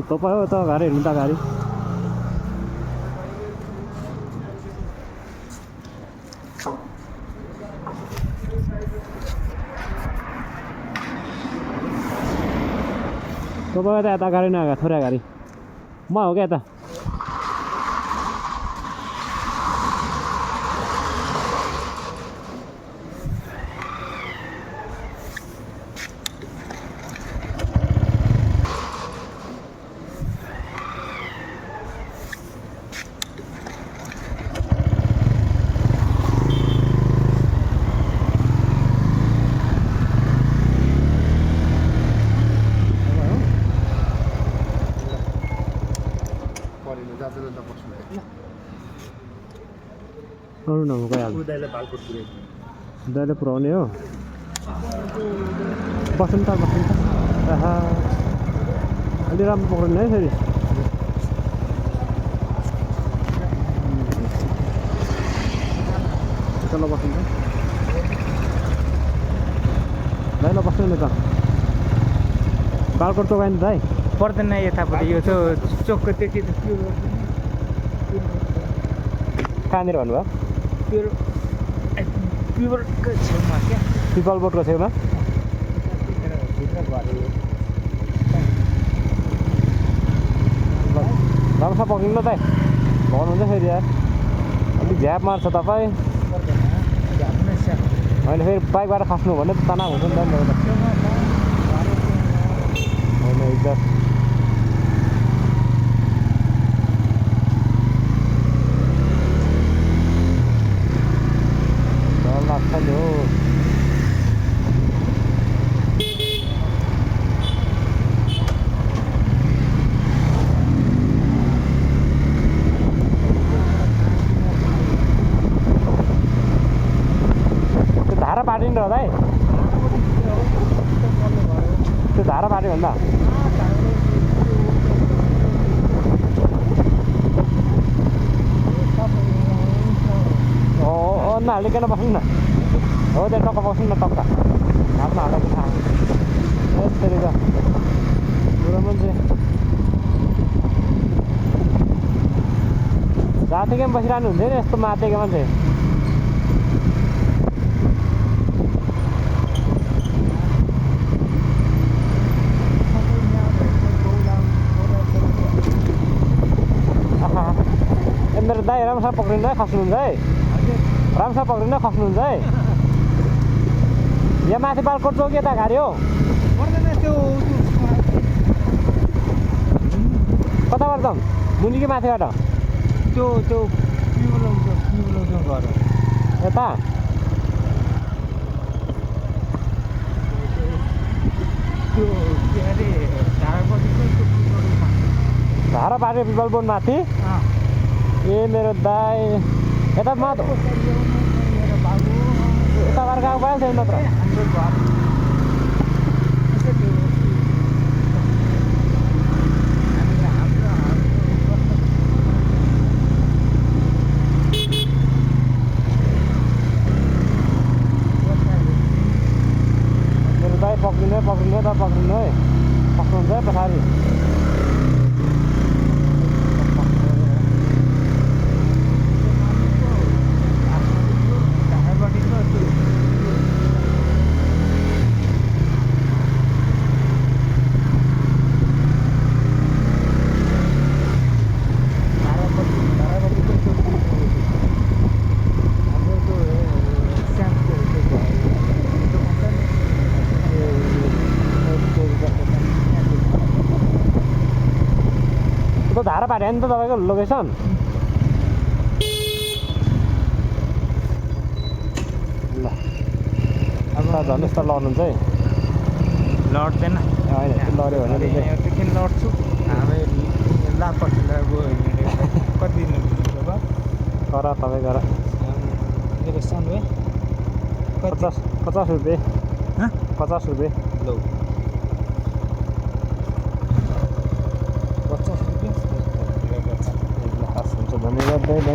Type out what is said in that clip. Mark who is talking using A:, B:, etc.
A: तपाईँ हो त गाडी हिँड्नु त गाडी तपाईँ त यता गाडी नआएको थोरै गाडी म हो क्या यता अरू नभएको गइहाल्छ दाइले पुऱ्याउने हो बस्नु त आहा अलि राम्रो पक्रिनु है फेरि चल बस्नु त दाइ ल बस्नु नि त बालकोट चोक आइन दाइ
B: पर्दैन यतापट्टि यो चोकको त्यति
A: कहाँनिर भन्नुभयो
B: प्युरको छेउमा क्या
A: पिपल बोटको छेउमा राम्रोसँग पक्रिनु ल दाइ भन्नुहुन्छ फेरि यार अलिक झ्याप मार्छ तपाईँ होइन फेरि बाइकबाट खस्नु भने त तनाव हुन्छ नि त मेरो त होइन इज्जत डर लाग्छ नि हो धारा पाटिन्छ होला है त्यो धारा पाट्यो भन्दा नहालिकन बस्नु न हो त्यहाँ टक्क बस्नु न टक्क हातमा हालेको थाहा यसरी त बुढो मान्छे जातिकै बसिरहनु हुन्थ्यो नि यस्तो मातेको मान्छे मेरो दाइ राम्रोसँग पक्रिनु है खस्नुहुन्छ है राम्रोसँग पक्रिनु खस्नुहुन्छ है यहाँ माथि बालकोट चौक यता गाडी हो कताबाट जाउँ मुनि कि माथिबाट
B: त्यो घर
A: यता
B: त्यो के अरे
A: धारा पाट्यो पिपल बोट माथि ए मेरो दाइ यता म यता गरेर गएको भइहाल्छ नत्र मेरो दाइ पक्रिनु है पक्रिनु है सक्नुहुन्छ है पछाडि धारा पाट्यो नि त तपाईँको लोकेसन ल अब झन् यस्तो लड्नुहुन्छ है
B: लड्दैन
A: होइन लड्यो भने
B: त्यति लड्छु हामी लापट्टि कति दिनु
A: गर तपाईँ गर
B: सानो
A: 50 रुपियाँ 50 रुपियाँ
B: लौ
A: 50 रुपियाँ हुन्छ धन्यवाद।